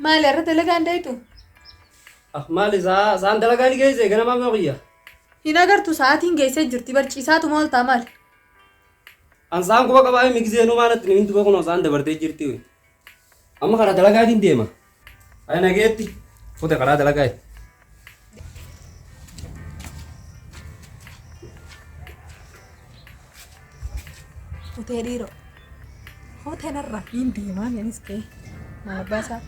Maali har'a dalagaan dayitu? Ah maali sa'aan dalagaa ni geesse ganama amma qiyya. Hin agartu sa'aatiin geessee jirti barciisaatu maal ta'a maali? An sa'aan quba qabaa himi giseenuu maalatti ni duba kunoo sa'aan dabartee jirti. Amma karaa dalagaatiin deema. Ay nageetti. Fute karaa dalagaa. Hotee dhiiroo. Hoteen har'a hin deemaa anis ka'e. Maal abbaa isaa?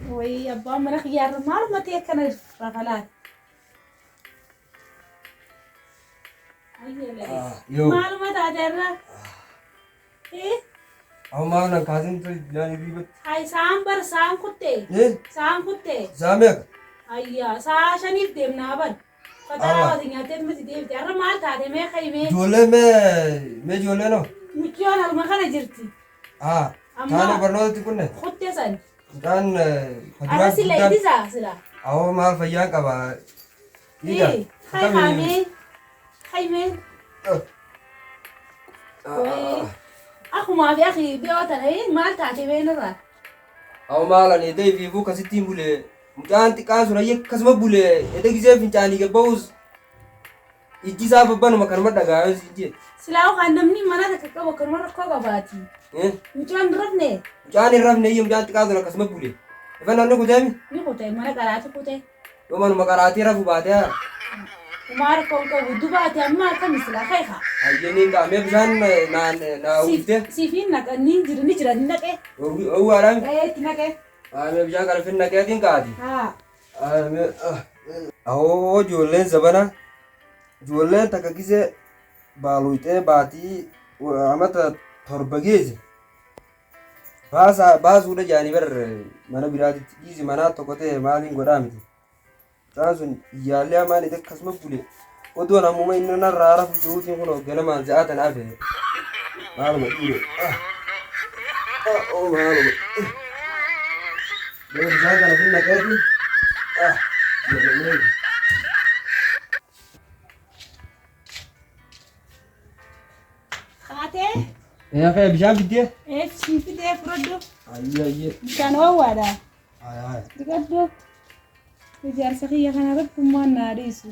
Wayii abbaan mana kiyyaarra maaluma ta'e akkana rafalaati. Yoo. Maaluma taate irra? Amma maal nan kaasin ture naan hirriibatti. Hay sa'aan bar sa'aan kuttee? Sa'aan kuttee? Saamee akka. Ayyaa sa'a shaniif deemnaa bar. Faxaraa wati nyaattee miti deemte. Har'a maal taate mee kaymee? Ijoollee mee mee ijoollee noo? Mucayyoon harma kana jirti. Haa. Amma- Taanoo barnootatti kunne. Kuttee san. Mucaan Har'a sila ittisaa sila. Awoo maal fayyaan qaba. Dhiiga. Hay kaamee. Haymee. Akumaa fi akhi dhiyoo tana maal taate beenirraa? Awoo maal ani edda ifiifuu akkasittiin bulee. Mucaan xiqqaan sun ayya akkasuma bulee edda gisee fincaanii gabba'uus ijji isaa babbanuma kanuma dhagaa yoo siin jee. Silaa kan namni mana takka qabu akkanuma rakkoo qabaati. Mucaan hin rafne Mucaan hin rafne iyyuu mucaan xiqqaan sun akkasuma bulee. Ifa namni kuteemi ni kute mana qaraati kute. yoo manuma qaraatii rafu baatee haa. Umaa rakkoo hin qabu dubaati amma akkami silaa kayha. Hayyee qaamee bishaan naa naa uwwiftee. Siifiin naqa ni jira ni jira ni naqe. Owwaadhaan Ee itti naqe. qaamee bishaan kana fin naqeetiin kaati. Haa. Awoo ijoolleen zabana ijoolleen takka gisee baaluyxee baatii amata torba geesse baasaa baasuudha jaanii bar mana biraatitti dhiisi manaa tokko ta'e maaliin godhaa miti. Mucaan sun iyyaallee hamaan itti akkasuma bule odoon ammuma inni narraa rafu jiruutiin kun ganamaan za'a tana hafe maaluma dhiire. Oo maaluma. Mee bishaan kana fin naqeeti. Jedhamee. Kaatee Ee bishaan fiddee? ee sii fidee fudhadhu. Ayyee ayyee. Bishaan ho'aadha. Ayi ayi. Dhiqadhu. Ijaarsa kiyya kana rabbummaan naa dhiisu.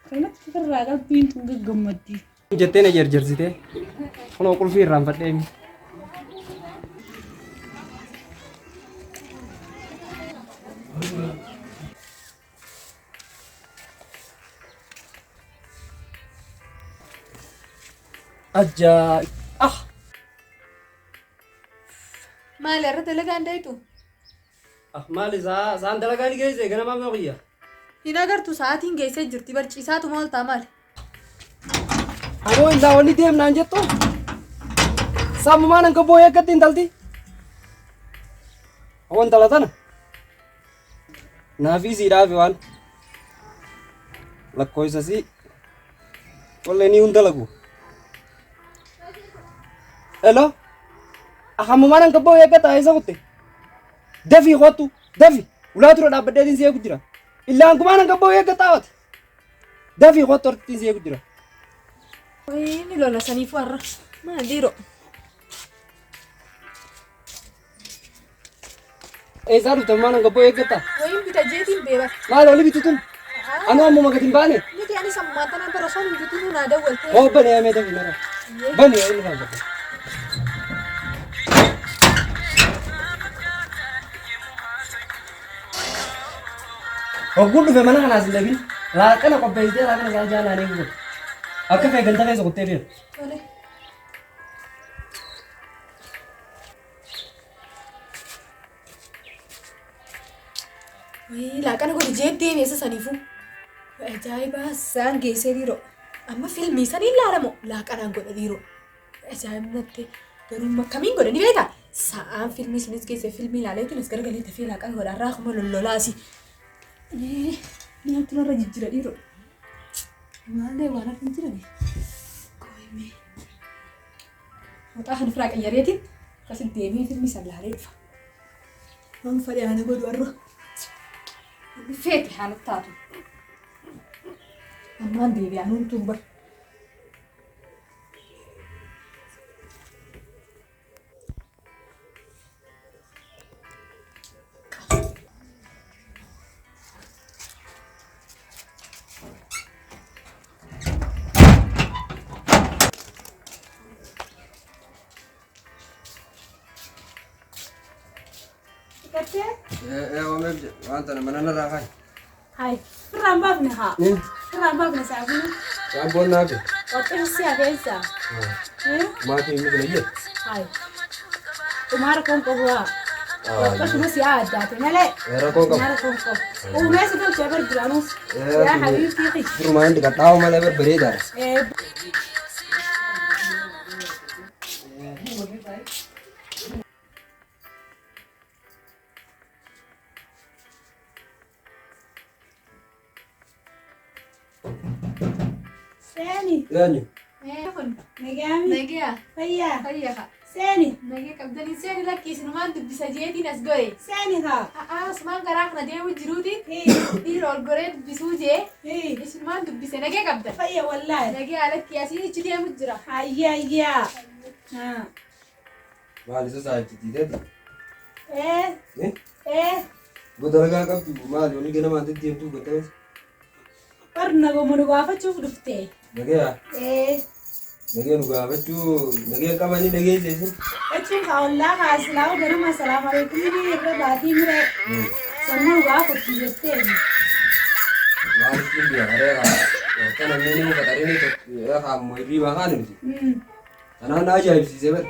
Kanatti ofirraa qalbiin tun gaggammaddi. Jettee na jarjarsitee kunoo qulfii irraanfadhee mi. Ajaa'ib! Ah! Maali har'a dalagaan dayitu? Ah maali sa'aan dalagaa ni geesse ganama amma qiyya. Hin agartu sa'aatiin geessee jirti barciisaatu maal ta'a maali? Aboo illaa wanni deemnaan jettu sammumaan hanga boo'ee akkatti intalti. Aboo intala tana naaf isiidhaafi waan lakkoofsasii wallee ni hundalagu. Hello? Hammumaan hanga boo'ee akka taa'ee isa kutte. Dafii kottu dafi ulaa dura dhaabbadheetiin si eegu jira. Illaan kumaan hanga boo'ee akka taa'ate. Dafii kottu hortittiin si eegu jira. Wayii ni lola saniifuu har'a. Maal dhiiroo? Eessaa dhufte ammaan hanga boo'ee eeggatta? Wayiin bita jeetiin beebar. Maal oli bitu tun? Anu ammuma gadi hin baane? Miti anis ammaa tanaan bara osoo hin bitinuu naa dawwaltee. Oo bani amee dafii nara. Bani inni kan bakka. Hogguun dhufe mana kanaas hin dhabin. Laaqana qopheessitee laaqana isaa jaalaan eegu godhu. Akka kee ganda keessa kuttee deemu. Tole. Wayii laaqana godhi jee deeme isa saniifuu. Ajaa'iba isaan geessee dhiiroo. Amma filmii sanii ilaalamoo laaqanaan godha dhiiroo. Ajaa'ibnatti garuu akkamiin godha ni beektaa? Sa'aan filmii sunis geesse filmii ilaaleetiin as garagalee dafee laaqana godha irraa akkuma lollolaasi. Maaltu narra jijjiira dhiiroo? Maallee waan hafe hin jirani. Qoyimee. Muxaa kan ofirraa qayyareetiin akkasitti deemee filmii san ilaalee dhufa. Waan fedhe ana godhu har'a. Feeti haala taatu. Ammaan deebi'aa nuun tun bar. Dhiqattee? Waan tana mana narraa kaayi. Hai. Firraan baafne haa. Firraan baafne saafina. Shaampoon naafe. Qophii hafeensa. Maatiin inni kana jira. Hai. Dhumaara koon qabu haa. Akkasumas yaa addaate malee. Rakkoo qabu. Dhumaara koon qabu. Uumee si tolchee bar duraanus. Yaa habiibtii qi. Durumaan dhiqadhaa malee bar bareedaadha. Seeni. Eenyu? Nagaami. Nagaya. Fayyaa. Fayyaa. Seeni. Nagaya qabdanii seeni lakkiisunumaan dubbisa jeetiin as goe. Seeni haa. A'aa asumaan karaa kana deemu jiruuti. Hii. Dhiira ol goree dubbisuu jee. Hii. Isunumaan dubbise nagaya qabda. Fayya wallaahi. Nagaya lakki asii ichi deemu jira. Hayyaa hayyaa. Haa. Maal isa saayibsiitiiteeti? Ee. Ee. Dalagaa qabdu maali? Wanni ganamaan deddeemtuu gattee Bar nagoma nu gaafachuuf dhufte. nagaya Ee. nagaya nu gaafachuu nagaya qabanii dhageesse isin. Jechuun kaa ollaa kaa silaa ganama salaamu alaikum ni irra baatii miree. Sammuu nu gaafatti jettee. Maaliif biyya haree haa kana namni ni qaxaree haa hirriibaa kaan miti. Kanaan na ajaa'ibsiisee bara.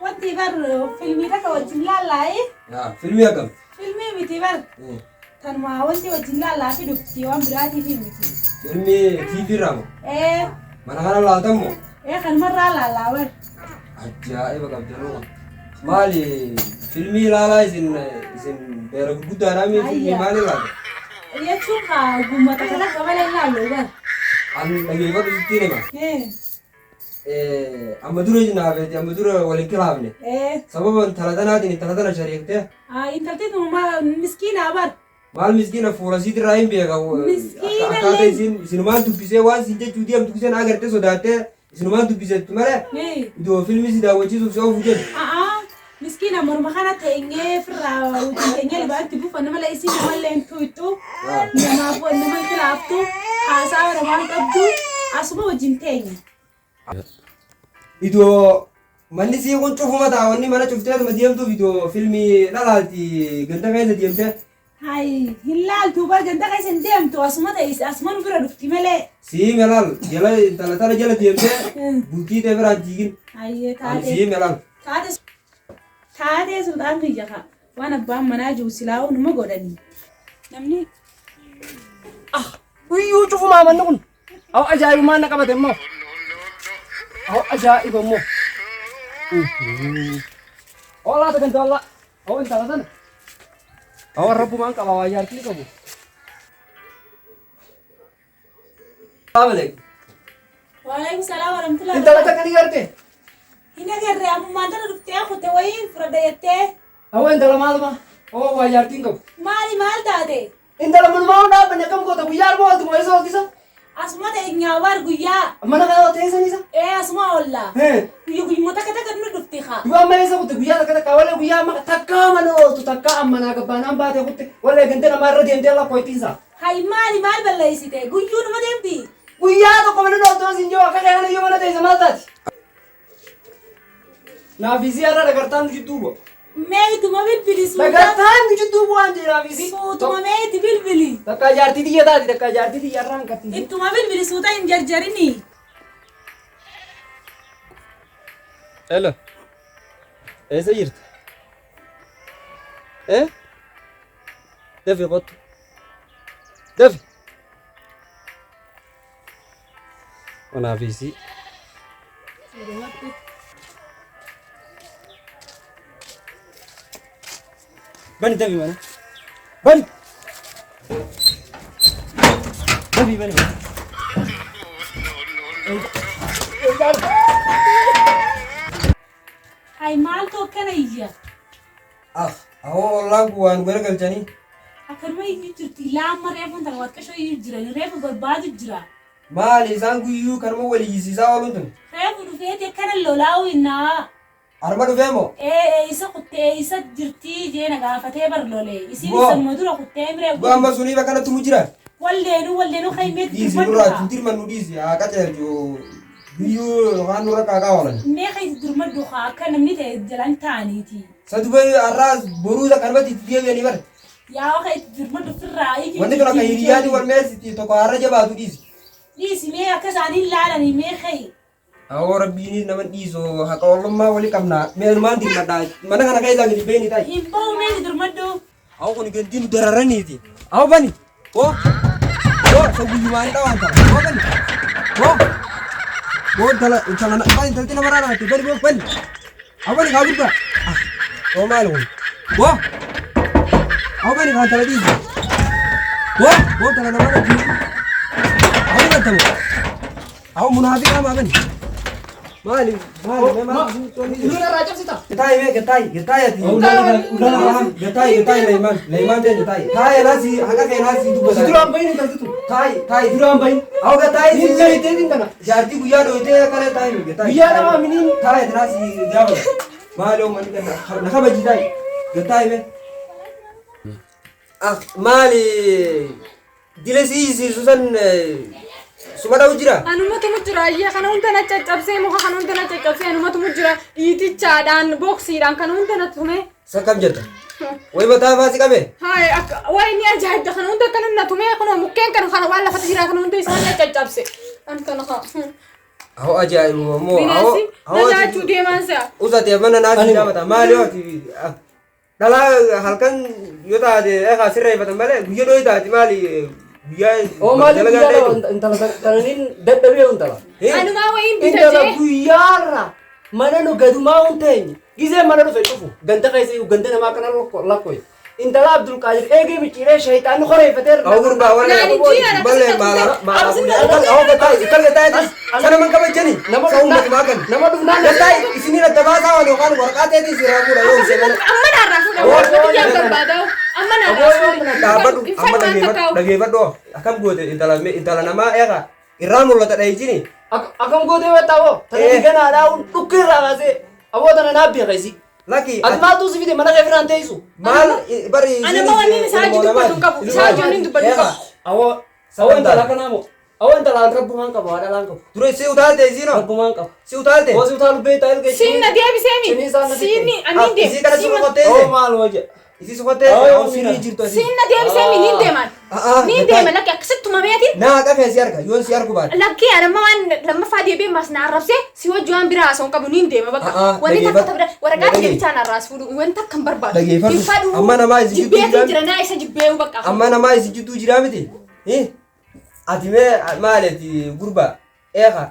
Wanti bar filmii takka wajjin laallaayi. Filmii akkam? Filmii miti bar. Tanuma wanti wajjin laallaa fi dhufti waan biraatiif miti. Filmii TV irraa moo? Ee. Mana kana laaltan moo? Ee kanumarraa laallaa bar. Ajaa'iba qabdanuu. Maali filmii ilaalaa isin isin beera gurguddaadhaa mii filmii maali ilaalta? Jechuun kaa gummata kana qabala ilaallu bar. Ani dhageeffadhu sittiin hima. Ee. Amma dura naafeeti amma dura waliin kilaafne. Ee. Sababa intala tanaatiin intala tana shariiktee Intalti tuma miskiinaa bar. maal miskiina fuula siitirraa hin beeka. Miskiina Akkaataa lee. isin isinumaan dubbisee waan isin jechuu deemtu giseen agartee sodaattee isinumaan dubbisettu malee Ee. iddoo filmii si daawwachiisuuf si oofu jedhu. A'aa miskiina morma kana teenyee firraa wajjin teenyee libaatti buufanna malee isin namallee hin tuqxu. Namaaf nama hin kilaaftu. Haasaa namaan qabdu. Asuma wajjin teenya. Iddoo manni sii kun cufuma ta'a wanni mana cufteetuma deemtuuf iddoo filmii dhalaalti ganda keessa deemtee Hai hin laaltu bar ganda keessa hin deemtu asuma ta'e asuma nu bira dhufti malee. sii melaal jala intala tana jala deemtee bultii ta'e biraan diigin Hayyee ani taatee. sii melaal. Taatee taatee sulxaan kiyya kaa waan abbaan manaa jiru silaa'uu numa godhanii. Namni Guyyuu cufumaa manni kun. Aw ajaa'ibumaan na qabate immoo. Aw ajaa'iba immoo. Olaa tagan tola. Aw intala tana. Aw rabbumaan qaba waa jaartii qabu. Salaamu alaikum. Waalaikum salaam warahmatullahi Intala takka ni garte. Hin agarre ammumaan tana dhuftee kute wayiin fudhadha jettee Aw intala maaluma. Aw waa jaartiin qabu. maali maal taate? Intala manumaa hundaa dhaabbanne akkam goota guyyaa arba ooltu moo eessa ooltisa? Asuma teenyaa bar guyyaa Mana kana teessan isa. ee asuma oolla. Guyyaa guyyuma takka takka nu dhufti haa. Duba amma eessa kutte guyyaa takka takka walee guyyaa amma takkaa mana ooltu takkaa amma naa gabbaanaan baatee kutte walee gantee namaa irra deemtee lakkooytiinsa. Hay maali maal balleessite guyyuu numa deemti. Guyyaa tokko mana ooltu siin jiru akka kana iyyuu mana teessa maal taati? Naaf isii har'a dhagartaan nu jidduu bu'a. Mee ittuma bilbili suuta. Dhagartaan nu jidduu bu'aan jee naaf isii. Suutuma mee itti bilbili. Takka jaartii tiyya taati takka jaartii tiyya irraa hanqatti. Ittuma bilbili suuta hin jarjarini. Hello. Eessa jirta? Eh? Dafi qottu. Dafi. Kanaaf isii. Bani dafi mana. Bani. Dafi bani. Hay maaltu akkana iyya? Ah. Ahoo ollaan kun waan garagalchanii. Akkanuma iyyuu jirti. Laamma reefuun tana warqashoo iyyuu jiran reefu barbaadu jira. Maali isaan guyyuu kanuma wal iyyisiisaa ooluun tun? Reefu dhufeeti akkana lolaa'u innaa. Arma dhufee moo? Ee isa kuttee isa jirtii jee na gaafatee bar lole. Isiin Boo. sanuma dura kuttee miree. Du'a amma sunii bakka natti mu jira. Walleenuu walleenuu kaimeetti Dhiisi nurraa tun dirman nu dhiisi haa qaceelchu guyyuu yookaan nurra qaaqaa oolan. Mee keessa durmadhu haa akka namni ta'e jalaan ta'aniiti. Sa duba har'aa boruu isa kanumatti itti deebi'anii bara. Yaa keessa durmadhu firraa iyyuu. Wanti kun akka hiriyaati wal meessiti tokko har'a jabaatu dhiisi. Dhiisi mee akka isaanii laalanii mee kee. Awoo rabbiinis nama dhiisu haqa ollummaa walii qabna. Mee numaan dirmadha mana kana keessaa gadi beeni ta'i. Hin ba'u mee durmadhu. Awoo kun gantii nu dararaniiti. Awoo bani. Woo. Woo sa guyyumaan dhawaan ta'a. Woo bani. Woo. Woo intala intala bani intalti nama raanaatti bani boo bani. Awoo bani kaa gurbaa. Ah. Woo maali kun. Woo. Awoo bani kaa intala dhiisi. Woo. Woo intala nama raanaatti. Awoo bantamu. Awoo munaafiqaa maa bani. Maali maali mee maali. Ulula irraa cabsita. Gataay mee gataay gataay ati. Gataay gataay leemaan leemaan deemu taay. Taay naasi haqa kee naasi dubbata. Duraan bahin intalti tun. Taay taay. Duraan bahin. Awoo gataay. Niin gaitee intala. Jaartii guyyaa dhooytee akkana taay gataay. Guyyaa lama miniin. Taay ati naasi gaafata. Maali oo manni kana na kabaji taay. Gataay mee. Ah maali dila si susan suma dha'u jira. Anumatu mu jira ayya kana hunda na caccabsee muka kana hunda na caccabsee anumatu mu jira dhiitichaadhaan booksiidhaan kana hunda na tume. Sakkam jirta. Wayi mataa faasi qabe. Haay akka wayi ni ajaa'ibda kana hunda kana na tume kana mukkeen kana kana waan lafatti jira kana hunda isaan na caccabse. An kana haa. Awoo ajaa'ibu ammoo. Bineensi na nyaachuu deemaan si'a. Usate mana naasi gaafata maali yoo ati dhalaa halkan yoo taate eegaa sirreeffatan malee guyyaa dhooyi taate maali guyyaa Oo maali dalagaa guyyaa dheedu. lama intala tananiin dadhabee intala. Anumaa wayiin Intala bitatee. guyyaarra mana nu gadumaa hin teenye gizee mana dhufe cufu ganda keessa iyyuu ganda namaa kana lakkooye. Intala Abdulqaadir eegee micciiree shayitaanni horeeffatee. Awoo gurbaa warra Naan injiina malee maala maala awoo gataa ittalle taate sana man kabajani Nama sa ummatumaa kan nama dhufnaan gataa isinii adda baasaa waan yookaan waraqaa ta'eetis irraa fuudha yoo hin seeman. Amma naarraa fuudha waan biyyaan barbaadaa'u. Amma naarraa fuudha. Dhaabbadhu amma Hin fadhu waan takkaa'u. dhageeffadhu akkam goote intala intala namaa eegaa irraa mul'ata dhayijini. Akkam gootee beektaa aboo? Tana ganaadhaa dhukkee irraa kaasee aboo tana naaf beeka isii. Lakki Ati maaltu si fide mana kee firaan teessu? maal bari Ani amma wanni isaa hojii dubbatu hin qabu. Isaa hojii wanni dubbatu hin qabu. Awoo awoo intala kanaa moo? Awoo intala rabbumaan qaba haadha laan qabu. Dure si utaalte isiino Rabbumaan qaba. si utaalte. Oo si utaalu beektaa ilgee. Siin na deebisee mi? Sinii isaan na Siin ani Isii kana deema. si qottee Oo maaluma jedha. isii si qottee Awoo, awoo sirii jirtu asii. Siin na deebisee mi? Niin deeman. Niin deema lakki akkasitti tumameetiin. Naa haqa kee si arga yoon si argu baate. Lakki ani amma waan lammaffaa deebi'ee mas na arrabsee si wajji waan biraa haasa'u hin qabu niin deema bakka. Wanni takka tabira waraqaa deebichaa na arraas fuudhu wanti takka hin barbaadu. Dhageeffadhu. Hin fadhu. Amma namaa isi jidduu Jibbeetiin jiraan- jira naa isa jibbeeyu bakka. Amma namaa isi jidduu jiraa miti. Ati mee maali ati gurbaa eeqa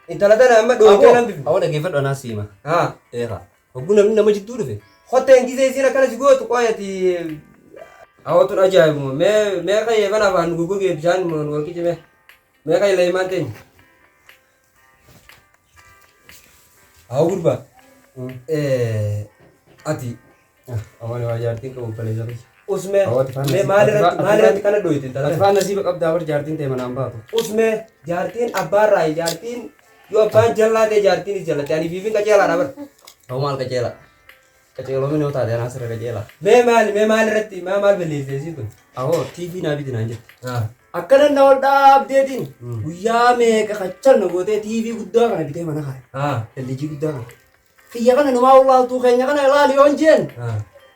intala tana amma dhooytee nan bifu. Awoo dhageeffadhu anaa siima. Haa. Eeqa. Hogguu namni nama jidduu dhufe. Qotteen gisee isiin akkana si gootu qoyati. Awoo tun ajaa'ibu mee mee qayyee bana afaan nu goggogee bishaan nu wal qicime mee qayyee leemaan teenya. Awoo gurbaa. Ati Awoo waa jaartiin qabu obboleessa kiyya. usmee Awoo ati faana mee si- maalirratti maalirratti kana dhooyte intala Ati tana? faana nasiiba qabdaa bar jaartiin ta'e manaan baatu. Usmee jaartiin abbaarraa jaartiin yoo abbaan jallaa ta'e jaartiin jallate ani fiifin qaceelaadha bar. Awoo maal qaceela? Qaceeloomin yoo taate anaa sirra qaceela. Mee maali mee maalirratti maa maal balleessite isiin kun? Awoo TV naa biti naan jette. Akkana na ol dhaabdeetiin guyyaa meeqa kachan na gootee TV guddaa kana bitee mana kaa'e. LG guddaa kana. Kiyya kana numaa ulaaltuu keenya kana ilaali yoon jeen.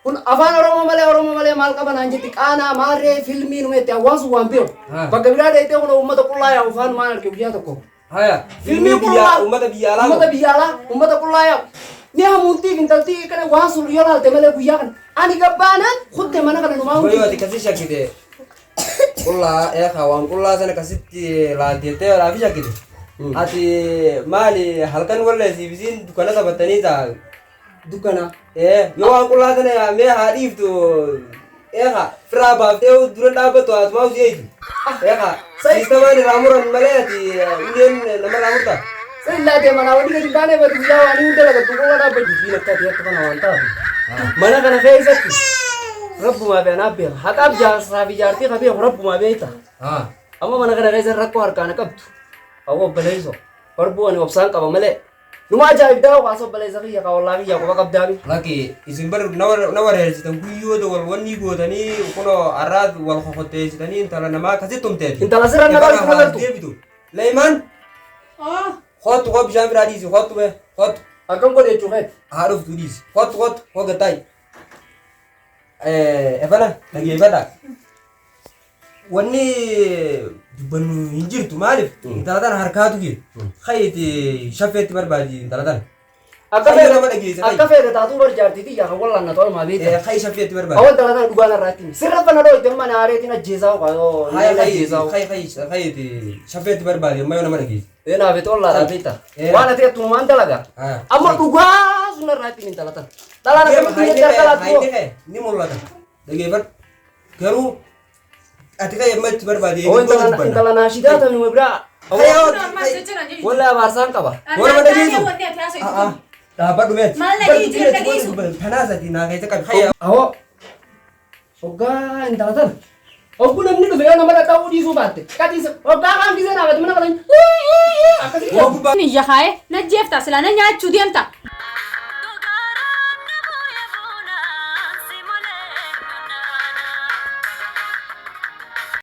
Kun afaan Oromoo malee Oromoo malee maal qaba naan jetti qaanaa maarree filmii numa itti hawaasu waan beeku. Bakka biraa dheeytee kun uummata qullaa yaa'u afaan maal arge guyyaa tokko. Haya. Filmii qullaa Uummata biyya alaa. Uummata biyya alaa uummata qullaa yaa'u. Ni hamuuntiif intaltii kana waan sun yoo laalte malee guyyaa kana ani gabbaanaan kutte mana kana numaa Wayyoo hundi. ati kasi shakkite. Qullaa eekaa waan qullaa sana kasitti laalteettee laafi shakkite. Ati maali halkan walleessiif isiin dukkana taphattanii ta'a. Dukkana. Yoo waan qullaa sana mee haa dhiiftu eekaa firaa baaftee dura dhaabbattu haatumaa usii eeyyu. Eekaa siistamaan irraa muran malee ati uleen namarraa murta. Sillaatee manaa wanni gadi baanee bari guyyaa waan hunda lagattu qullaa dhaabbachuu fi lakkaatee akka kana waan taatu. Mana kana keessatti Rabbumaa fi anaaf beeka. Haqaaf jaarsaa fi jaartii ka beeku rabbumaa beekta. Amma mana kana keessa rakkoo harkaan qabdu. Hawwa obboleessoo. Barbuu ani obsaan qaba malee. Numa ajaa'ibdaa waasa obboleessa kiyya ka ollaa kiyya quba qabdaami. Lakki isin bar na wareersitan guyyoota wal wanni gootanii kunoo har'aat wal kokotteessitanii intala namaa akkasitti tumteeti. Intala sirra na Ebana dhawtu haa agartu. deebitu. Leeyimaan Oh, kottu koo bishaan biraa dhiisi kottu bee kottu Akkam godhe jechuu keeti. haa dhuftu dhiisi kottu kottu koo gattaayi. Efana dhageeffadha. Wanni dubbannu hin jirtu maaliif intala tana harkaatu jira. Kayiiti shaffeetti barbaadi intala tana. Akka Kayi feete nama dhageessa akka kayi. feete taatuu bar jaartii tiyya kan wallaan na tola beekta. Kayi shaffeetti barbaadi. Awwan intala tana dhugaan irraa itti sirra fana dhoo itti amma naareetiin ajjeesaa yoo Hayi ni kayi ajjeesaa. kayi kayi kayi shaffeetti barbaadi amma yoo nama dhageessa. Ee naaf itti ollaadhaa beekta. Eh. Waan ati attumaan dalagaa. Amma dhugaa sun irraa itti intala tana. Dhalaan akkamitti Hayni jecha harka laattu. kee ni mul'ata. Dhageeffadhu. Garuu ati kayi amma itti barbaadi. Oo intala naashidaa ta'e numa biraa. Wallahi abaarsaan qaba. Warra dhageessu. Wanni ati haasoftu. Dhaabbadhu meeti. Maal dhageessu? Dhageessu. Tanaas ati naa keessa qabi. Hayya. Awoo. Hoggaa intala tana. Hogguu namni dhufe yoo nama dhadhaa'uu dhiisuu baatte. Qatiisa hoggaa kaan gisee dhaabate mana qalan. Akkasii. Waa gubbaa. Ni yakaa'e na jeefta silaa na nyaachuu deemta.